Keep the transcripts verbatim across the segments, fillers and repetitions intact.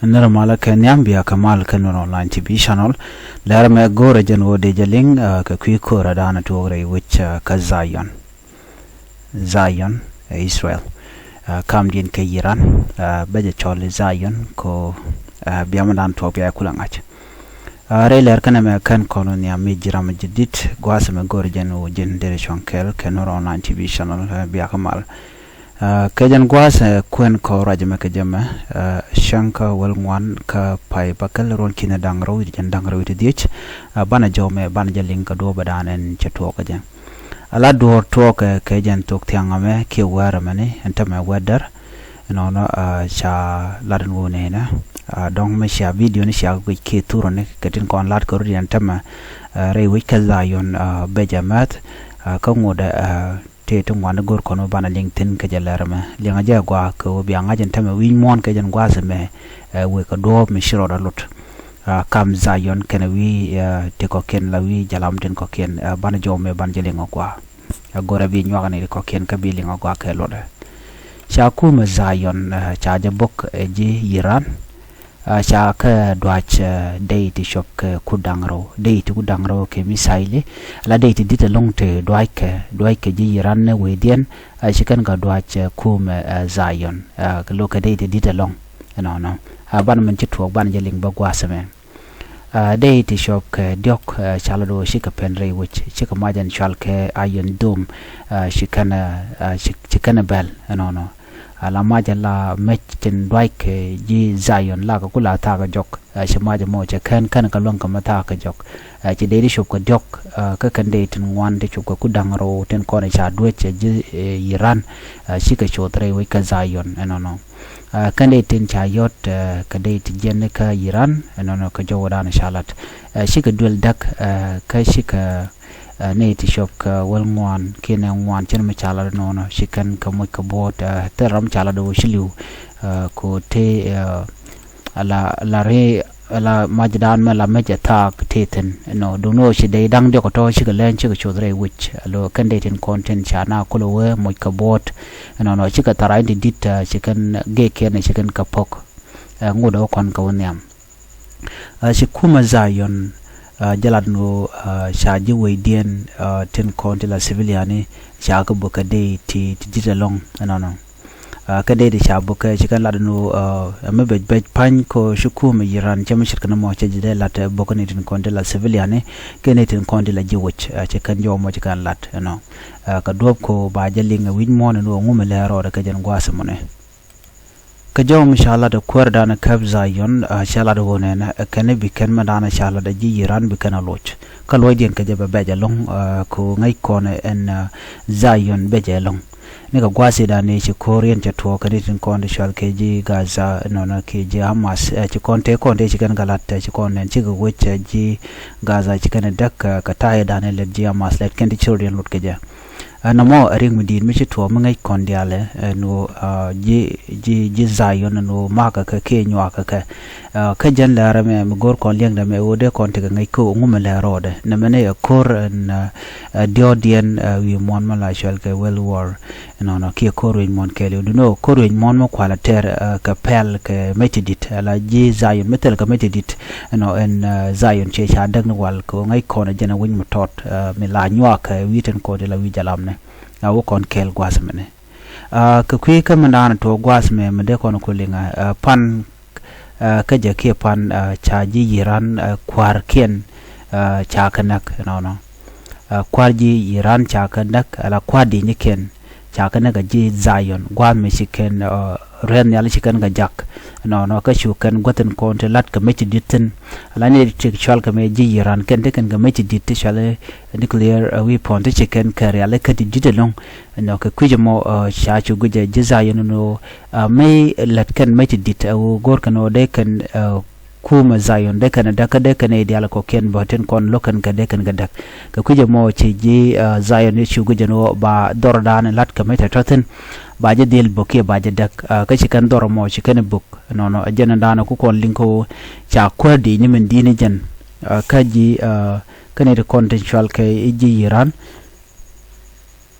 Nɛrɛ malä kɛ nhiam, bia kɛ mal kä Nuer Online T V channel. Lɛr mɛ go̱o̱rä jɛn ɣöö dee jɛ liŋ, ah, kɛ kui̱ ko̱rä da̱a̱n tuɔɔk rɛy wec, ah, kä Zion. Zion, eh, Israel. Ah, kamdiɛn kɛ Iran, ah, bɛ jɛ cɔl i̱ Zion, ko, ah, bia mɛ da̱a̱n tuɔɔk bia kulɛ ŋa̱c. Ah, rɛy lɛr kɛnɛ mɛ kɛn kɔn nhiam mi ji̱ ram mi ji̱ di̱t, gua̱a̱th mɛ go̱o̱rä jɛn ɣöö ji̱n derɛ cuɔ̱ŋ kɛɛl kɛ Nuer Online T V channel, ah, bia kɛ mal. Ah, kɛ jɛn gua̱a̱th, eh, kuɛn kɔ ruac mɛ kɛ jɛ mɛ, ah, cäŋ kä wäl ŋuan kä pay bäkɛl ruɔ̱n ki̱n da̱ŋ rɛw wi̱cdɛ jiɛn da̱ŋ rɛw wi̱cdɛ dhieec, ah, banɛ jɔw mɛ banɛ jɛ liŋ kɛ duɔ̱ɔ̱p ɛ da̱a̱n ɛn cɛ tuɔɔk kɛ jɛ. Ala duɔ̱ɔ̱r tuɔɔk kɛ, kɛ jɛn thok thia̱ŋ ɛmɛ kiɛ wäär ɛmɛni ɛn tämɛ wäär däär. Ɛnɔnɔ, ah, ca lat ɛn ɣöö nɛnɛ, ah, dɔ̱ŋ mɛ cia video ni cia guic kiɛ thurä ni kɛ tin kɔn lat kɛ rut yɛn tämɛ, ah, rɛy wec kä Zion, ah, bɛ jɛ mɛth, ah, kä ŋotdɛ, ah, tëë ti ŋuan i̱ go̱r kɔn wä banɛ liŋ thi̱n kɛ jɛ lɛr ɛmɛ. Liɛŋɛ jɛ gɔaa kɛ ɣöö bia ŋa̱c ɛn tämɛ wi̱i̱ muɔ̱ɔ̱n kɛ jɛn gua̱a̱th ɛmɛ, eh, wëë kɛ duɔ̱ɔ̱p mi ci rɔɔdɛ lot. Ah, kam Zion kɛnɛ wi̱i̱, eh, ti kɔ̱kiɛn la wi̱i̱ jalam tin kɔ̱kiɛn, eh, banɛ jɔw mɛ banɛ jɛ liŋ ɔ gɔaa. Eh, go̱rɛ bi nyuak ni ti kɔ̱kiɛn kä bi liŋ ɔ gɔaa kɛ lotdɛ. Ca kumɛ Zion, eh, ca jɛ bok, eh, ji̱ Iran. Ah, ca kɛ duac, eh, dee ti cuɔp kɛ ku da̱ŋ rɛw, dee ti ku da̱ŋ rɛw kɛ missile, la dee ti di̱t ɛlɔ̱ŋ ti duac kɛ, duac kɛ ji̱ Iran ni wecdiɛn, ah, ci kɛn kɛ duac, eh, kumɛ, eh, Zion, ah, kɛ lo̱kɛ dee ti di̱t ɛlɔ̱ŋ. Ɛnɔnɔ. Ah, banɛ min ci tuɔɔk banɛ jɛ liŋ bä gua̱a̱th ɛmɛ. Ah, dee ti cuɔp kɛ diɔ̱k, ah, ca la do̱ cikɛ pɛn rɛy wec, cikɛ mac ɛn cual kɛ Iron Dome, ah, ci kɛn, ah, ci, ci kɛn bɛl, ɛnɔnɔ. Ah, la mac la mec tin duac kɛ ji̱ Zion la kɛ ku la thaak kɛ jɔk. Ah, ci mac mɔ cɛ kɛn kɛn kɛ luäŋ kɛ mɛ thaak kɛ jɔk. Ah, ci dee ti cuɔp kɛ diɔ̱k, ah, kä kɛn dee tin ŋuan ti cuɔp kɛ ku da̱ŋ rɛw tin kɔn ca duec cɛ ji̱, eh, Iran, ah, cikɛ coth rɛy wec kä Zion, ɛnɔnɔ. Ah, kɛn dee tin ca yɔt, ah, kɛ dee ti jiɛn ni kä Iran, ɛnɔnɔ kɛ jɔw wä da̱a̱n ca lat. Ah, cikɛ duel däk, ah, kä cikɛ, ah, nɛy ti cuɔp kɛ wäl ŋuan kiɛ nɛ ŋuan cɛn mi ca lat nɔnɔ, ci kɛn kɛ moc kɛ buɔt, ah, thil ram ca lat wä ci li̱w, ah, ko te, ah, ala, ala ri, ala macdan mɛ la mec ɛ thaak te thi̱n, nɔ, duŋni ɣöö ci dee da̱ŋ diɔk ɛ tɔ̱ cikɛ lɛny cikɛ coth rɛy wec, alo kɛn dee tin kɔn tin ca na kulɛ wee moc kɛ buɔt, nɔnɔ, cikɛ tharac ti di̱t, ah, ci kɛn gek kiɛn ci kɛn kɛ pok, ah, ŋut ɛ wä kɔn kɛ wä nhiam. Ah, ci kumɛ Zion, ah, jɛ lat ni ɣöö, ah, ca ji̱ wecdiɛn, ah, tin kɔn ti la civilian ni ca kɛ bök kɛ dee ti, ti di̱t ɛlɔ̱ŋ, ɛnɔnɔ. Ah, kɛ dee ti ca bök kɛ ci kɛn lat ni ɣöö, ah, ɛmɛ bec bec pa̱ny kɛ ɣöö ci kumɛ Iran cɛ mi ce̱tkɛ ni mɔ cɛ ji̱ dee lat, eh, bök kɛ ni tin kɔn ti la civilian ni kɛ ni tin kɔn ti la ji̱ wec, ah, ci kɛn jɔw mɔ ci kɛn lat, ɛnɔ. Ah, kɛ duɔ̱ɔ̱p kɛ ɣöö ba jɛ liŋ ɛ wi̱c muɔ̱ɔ̱n ni ɣöö ŋumɛ lɛ rɔɔdɛ kɛ jɛn gua̱a̱th ɛmɔni. Kɛ jɔw mi ca lat ɛ kuäär da̱a̱n ɛ käp Zion, ah, ca lat ɛ ɣöö nɛnɛ, eh, kɛn bi kɛn mɛ da̱a̱n ɛ ca lat ɛ ji̱ Iran bi kɛn ɛ loc. Kä luɔcdiɛn kɛ jɛ bɛ bɛc ɛlɔ̱ŋ, ah, kɛ ɣöö ŋäc kɔn ɛn, ah, Zion bɛc ɛlɔ̱ŋ. Ni kɛ gua̱a̱th i̱ da̱a̱n ëë ci ko̱r yɛn cɛ tuɔɔk kɛn i̱ tin kɔn ti cual kɛ ji̱ Gaza, nɔnɔ kiɛ ji̱ Hamas, eh, ci kɔn tëë kɔn tëë ci kɛn kɛ lat, eh, ci kɔn nɛn cikɛ wec, eh, ji̱ Gaza ci kɛn ɛ däk, eh, kɛ ta̱a̱ i̱ da̱a̱n ëë lät ji̱ Hamas lät kɛn ti ci rot yɛn lot kɛ jɛ. Ɛn nɔmɔ ɛ riŋ mi di̱i̱t mi ci tuɔɔk mi ŋäc kɔn diaal ɛ, ɛn ɣöö, ah, ji̱, ji̱, ji̱ Zion ɛn ɣöö makä kɛ kiɛ nyuakä kɛ. Ah, kä jɛn lɛr ɛmɛ mi go̱o̱r kɔn liɛŋdɛ mɛ ɣöö dee kɔn tekɛ ŋäc kä ŋumɛ lɛ rɔɔdɛ. Nɛmɛ ni ɛ ko̱r ɛn, ah, ah, diɔ̱ɔ̱kdiɛn, ah, wi̱i̱ muɔ̱ɔ̱n mi la cual kɛ World War. Ɛnɔnɔ kiɛ ko̱r wi̱i̱ muɔ̱ɔ̱n kɛɛliw. Duundɛ ɣöö ko̱r wi̱i̱ muɔ̱ɔ̱n mi kualɛ tɛr, ah, kɛ pɛl kɛ mec ti di̱t. Ala ji̱ Zion mi thil kɛ mec ti di̱t. Ɛnɔ ɛn, ah, Zion ciɛ ca däk ni wal kɛ ɣöö ŋäc kɔn ɛ jɛn ɛ wi̱c mi tɔt, ah, mi la nyuakä wi̱i̱ tin kɔn ti la wi̱i̱ jalamnɛ. A wä kɔn kɛɛl gua̱a̱th mɛnɛ. Ah, kɛ kui̱ kä mɛn da̱a̱n tuɔɔk gua̱a̱th mɛ mɛ dee kɔn ku liŋ, ah, pan, ah, kä jɛ kiɛ pan, ah, ca ji̱ Iran, ah, kua̱rkiɛn, ah, ca kɛ näk, nɔnɔ. Ah, kua̱r ji̱ Iran ca kɛ näk, ala kua̱r di̱i̱nikiɛn ca kɛ näk a ji̱ Zion, gua̱a̱th mɛ ci kɛn, ah, rɛn nhial ci kɛn kɛ jak, nɔnɔ, kä cu kɛn guäth in kɔn ti lat kɛ mec ti di̱t thi̱n. Ala ni ti cual kɛ mɛ ji̱ Iran kɛn ti kɛn kɛ mec ti di̱t ti cual, eh, nuclear, eh, weapon ti ci kɛn kɛ rial ikä ti di̱t ɛlɔ̱ŋ. Nɔ kɛ kui̱c ɛmɔ, eh, ca cu guic ɛ ji̱ Zion ɛn ɣöö, eh, mëë lät kɛn mec ti di̱t, eh, ɣöö go̱o̱r kɛn ɣöö dee kɛn, eh, kumɛ Zion dee kɛn ɛ däk kä dee kɛn ɛ diaal kɔ̱kiɛn bä tin kɔn lo̱k kɛn kɛ dee kɛn kɛ däk. Kɛ kui̱c ɛmɔ ci ji̱, eh, Zion i̱ cu guic ɛn ɣöö ba dhɔr da̱a̱n lat kɛ mec tɔ̱ tɔ̱ thi̱n. Ba jɛ dhil bök kiɛ ba jɛ däk, eh, kä ci kɛn dhɔr ɛmɔ ci kɛn ɛ bök. Nɔnɔ ɛ jɛn ɛn da̱a̱n ɛ ku kɔn liŋ kä ɣöö ca kuäär di̱i̱ni min di̱i̱ni jɛn, eh, kä ji̱, eh, kä ni ti kɔn ti cual kɛ i̱ ji̱ Iran.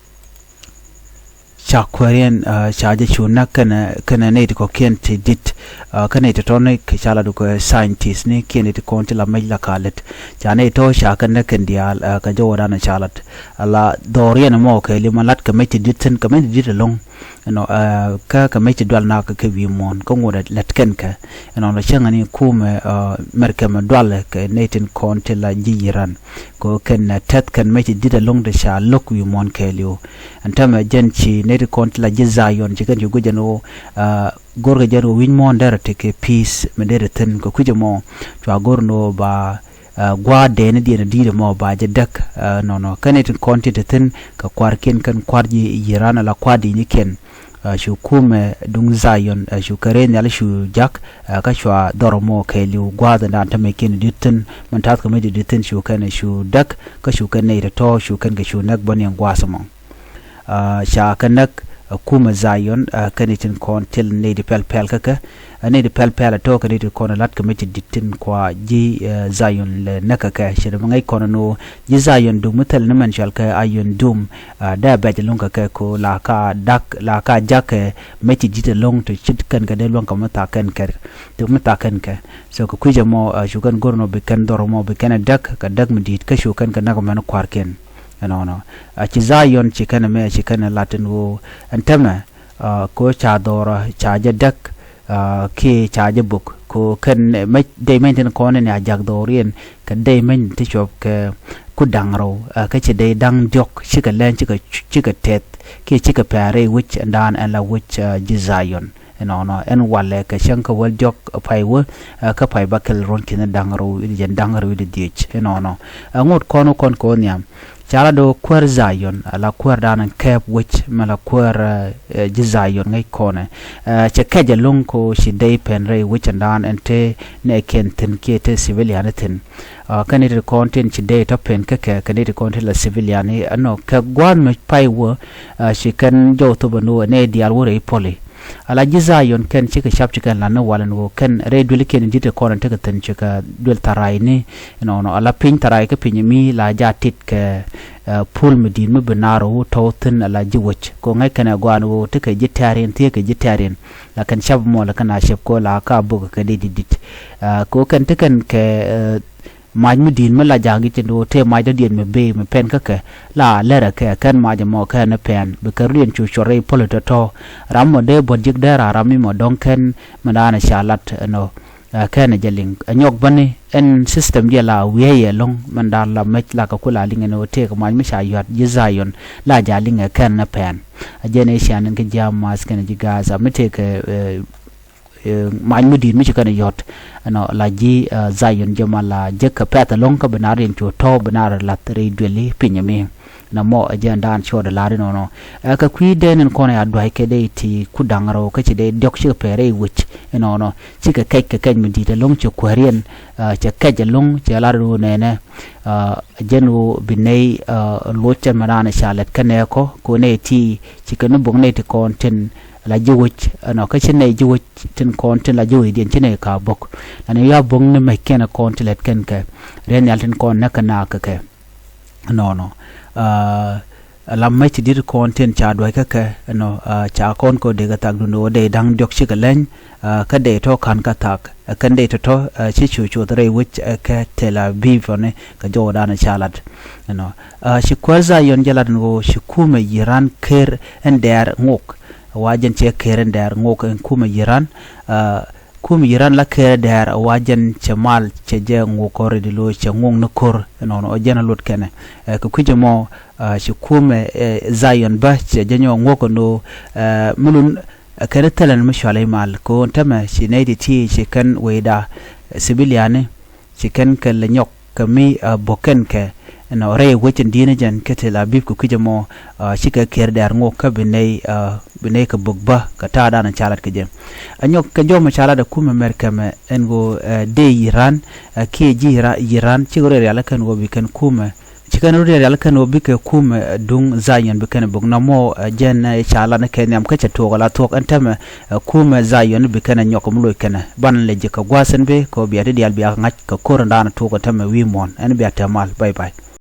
Ca kuäär yɛn, ah, ca jɛ cu näk kɛnɛ, kɛnɛ nɛy ti kɔ̱kiɛn ti di̱t, Kä nɛy ti tɔ̱ ni kɛ ca lat kɛ scientist ni kiɛ nɛy ti kɔn ti la mec la ka lät ca nɛy tɔ̱ ca kɛ näk kɛn diaal. Kɛ jɔwä dan ca lat ala dhɔriɛn mɔ kɛ li ma lat kɛ mec ti dit thin kɛ mec ti dit ɛlɔ̱ŋ. Ɛnɔ kä kɛ mec ti dual nak kɛ wi̱i̱ muɔ̱ɔ̱n kä ŋot lät kɛn kɛ ɛnɔ lɔ cäŋ ni kumɛ mɛrkɛ mɛ dual kɛ nɛy tin kɔn ti la ji̱ yiran kɛ kɛn tɛth kɛn mec ti dit ɛlɔ̱ŋ ti ca lo̱k wi̱i̱ muɔ̱ɔ̱n kɛ liw. Ɛn tämɛ jɛn ci nɛy ti kɔn ti la ji̱ Zion ci kɛn ci guic ɛn ɣöö go̱rkɛ jɛn ɣöö wi̱c muɔ̱ɔ̱n derɛ tekɛ peace mi derɛ thi̱n kɛ kui̱c ɛmɔ. Cua go̱r ni ɣöö ba gua̱a̱r dɛɛni diɛn di̱i̱t ɛmɔ ba jɛ däk. Nɔnɔ kɛn i̱ tin kɔn ti te thi̱n kɛ kua̱rkiɛn kɛn kua̱r ji̱ yiran ala kua̱r di̱i̱nikiɛn. Cu kumɛ duŋ Zion cu kɛ rɛy nhial cu jak kä cua dhɔr ɛmɔ kɛɛliw gua̱a̱th ɛn daan tämɛ kiɛn di̱t thi̱n min ta̱thkɛ mi di̱t thi̱n cu kɛn cu däk kä cu kɛn nɛy tɔ̱tɔ̱ cu kɛn kɛ cu näk bä niɛn gua̱a̱th ɛmɔ. Ca kɛ näk kumɛ Zion kɛn i̱ tin kɔn thil nɛy di pɛl pɛl kä kɛ. Nɛy di pɛl pɛl a tɔ̱ kɛn i̱ tin kɔn lat kɛ mi ti di̱t tin kua ji̱ Zion lɛ näk kɛ kɛ ci dɛ mi ŋäc kɔn ni ɣöö ji̱ Zion dum mi thil ni mɛn cual kɛ Iron Dome. Dee a bɛc luŋ kɛ kɛ ko la ka dak la ka jak kɛ mi ti di̱t ɛlɔ̱ŋ ti ci kɛn kɛ dee luäŋ kɛ mi tha kɛn kɛ ti mi tha kɛn kɛ. So kɛ kui̱c ɛmɔ cu kɛn go̱r ni ɣöö bi kɛn dhɔr ɛmɔ bi kɛn ɛ däk kɛ däk mi di̱i̱t kä cu kɛn kɛ näk mɛn kua̱rkiɛn. Ɛnɔnɔ a ci Zion ci kɛn ɛmɛ ci kɛn ɛ lat ɛn ɣöö ɛn tämɛ ko ca dhɔrɔ ca jɛ däk. Kiɛ ca jɛ bök ko kɛn mec dee meny tin kɔn ni a jak dhɔriɛn kɛ dee meny ti cuɔp kɛ ku da̱ŋ rɛw kä ci dee da̱ŋ diɔ̱k cikɛ lɛn cikɛ tɛth kiɛ cikɛ pɛ̈ɛ̈r rɛy wec ɛn daan ɛn la wec ji̱ Zion. Ɛnɔnɔ ɛn walɛ kɛ cäŋ kä wäl diɔ̱k pay wä kä pay ba kɛl ruɔ̱n ki̱n da̱ŋ rɛw wi̱cdɛ jɛn da̱ŋ rɛw wi̱cdɛ dhiec ɛnɔnɔ. Ŋot kɔn wä kɔn kɛ wä nhiam ca la do̱ kuäär Zion ala kuäär dan kɛɛp wec mɛ la kuäär ji̱ Zion ŋäc kɔnɛ. Cɛ kɛc ɛlɔ̱ŋ ko ci dee pɛn rɛy wec ɛn daan ɛn te nɛ kiɛn thi̱n kiɛ te civilian thi̱n. Kɛ ni ti kɔn tin ci dee tɔ pɛn kä kɛ kɛ ni ti kɔn tin la civilian ɛnɔ kɛ gua̱a̱th mɛ pay wä. Ci kɛn jɔw thop ɛn wä nɛ diaal wä rɛy pɔli. Ala ji̱ Zion kɛn cikɛ cap ci kɛn lan ni wal ɛn ɣöö kɛn rɛy duëlikiɛn in di̱t kɔn in tekɛ thi̱n cikɛ duël tharay ni. Ɛnɔnɔ ala piny tharay kä piny mi la ja tit kɛ puul mi di̱i̱t mi bi naar ɣöö tɔw thi̱n ala ji̱ wec ko ŋäc kɛn ɛ gɔaa ɛn ɣöö tekɛ ji̱ tɛ̈riɛn thiee kɛ ji̱ tɛ̈riɛn. La kɛn cap mɔ la kɛn a cɛp ko la ka bok kɛ di di̱t di̱t. Ko kɛn tekɛn kɛ mac mi di̱i̱t mi la ja̱a̱ŋ i̱ cin ɣöö tëë mac dɔ̱diɛn mi bëë mi pɛn kä kɛ la lɛrɛ kɛ kɛn mac ɛmɔ kɛn ni pɛn bi kɛ rut yɛn cu cuɔr rɛy päl tɔ̱tɔ̱. Ram mɔ dee buɔ̱t jiäk dee raar ram mi mɔ dɔ̱ŋ kɛn mi daanɛ ca lat ɛnɔ. Kɛn ɛ jɛ liŋ ɛ nyɔk bäni ɛn system diɛ la wiee yɛ lo̱ŋ mi daan la mec la kɛ ku la liŋ ɛn ɣöö tëëk mac mi ca yua̱t ji̱ Zion la ja̱ liŋ ɛ kɛn ni pɛn. Ɛ jɛn ɛ cian in kä ji̱ Hamas kɛn ji̱ Gaza mi tëëk mac mi di̱i̱t mi ci kɛn yɔ̱t. Ɛnɔ la ji̱ Zion jɛ ma la jek kɛ pɛth ɛlɔ̱ŋ kä bi naar yɛn cu tɔ̱ bi naar lath rɛy dueli piny ɛmi. Na mɔ ɛ jɛn daan cuɔt ɛ la̱r inɔnɔ. Ɛ kɛ kui̱ dee nin kɔn ɛ a dua̱c kɛ dee ti ku da̱ŋ rɛw kä ci dee diɔ̱k cikɛ pɛɛr rɛy wec inɔnɔ. Cikɛ kɛc kɛ kɛc mi di̱i̱t ɛlɔ̱ŋ cɛ kuääriɛn. Cɛ kɛc ɛlɔ̱ŋ cɛ la̱r inɔ nɛnɛ. Jɛn ɣöö bi nɛy loc cɛn mɛ raan ca lɛt kä nɛɛkɔ kɛ ɣöö nɛy ti ci kɛn ni bo̱k nɛy ti kɔn tin la ji̱ wec ɛnɔ kä ci nɛy ji̱ wec tin kɔn tin la ji̱ wecdiɛn ci nɛy ka bo̱k. Ɛn ɣöö ya bo̱k ni mɛc kɛn kɔn ti lɛt kɛn kɛ riɛn nhial tin kɔn näk kɛ naak kɛ kɛ. Nɔnɔ la mɛc ti di̱t kɔn tin ca dua̱c kä kɛ ɛnɔ ca kɔn kɛ ɣöö dee kɛ thak duundɛ ɣöö dee da̱ŋ diɔ̱k cikɛ lɛny. Kä dee tɔ̱ ka̱n kä thak ɛ kɛn dee tɔ̱tɔ̱ ci cu cuɔth rɛy wec ɛ kɛ Tel Aviv ɔni kɛ jɔwdan ca lat. Ɛnɔ ci kuäär Zion jɛ lat ɛn ɣöö ci kumɛ Iran ker ɛn dɛɛr ŋok. Wa jɛn cɛ ker ɛn dɛɛr ŋok ɛn kumɛ Iran. Kumɛ Iran la ker ɛn dɛɛr wa jɛn cɛ mal cɛ jɛ ŋok kɔr rɛy di lo̱o̱ cɛ ŋok ni ko̱r. Ɛnɔnɔ ɔ jɛn a lot kɛnɛ kɛ kui̱c ɛmɔ. Ci kumɛ Zion bä cɛ jɛ nyɔk ŋok ɛn ɣöö mi lun kɛn thilɛn mi cual i̱ mal kɛ ɣöö tämɛ ci nɛy ti ti ci kɛn wecda civiliani ci kɛn kɛ lɛ nyɔk kɛ mi bo̱k kɛn kɛ. Ɛnɔ rɛy wec in di̱i̱n jɛn kä Tel Aviv kɛ kui̱c ɛmɔ cikɛ kiɛr dɛɛr ŋok kä bi nɛy bi nɛy kɛ bo̱k bä kɛ ta̱a̱ da̱a̱n ca lat kɛ jɛ. Ɛ nyɔk kɛ jɔmɛ ca lat ɛ kumɛ mɛr kɛmɛ ɛn ɣöö dee Iran kiɛ ji̱ Iran cikɛ rɛy rial kɛn ɣöö bi kɛn kumɛ Ci kɛn rut rial kɛn ɣöö bikɛ kumɛ duŋ Zion bi kɛn buk nɔmɔ jɛn ca lan kɛ nhiam kä cɛ tuɔɔk ala thuɔk ɛn tämɛ kumɛ Zion bi kɛn nyɔk mi loc kɛn. Banɛ lɛ ji̱ kɛ gua̱a̱th ɛn bi kɛ ɣöö bia ti diaal bia kɛ ŋa̱c kɛ ko̱r ɛn daanɛ tuɔɔk ɛn tämɛ wi̱i̱ muɔ̱ɔ̱n ɛn bia tɛmal. Bye bye.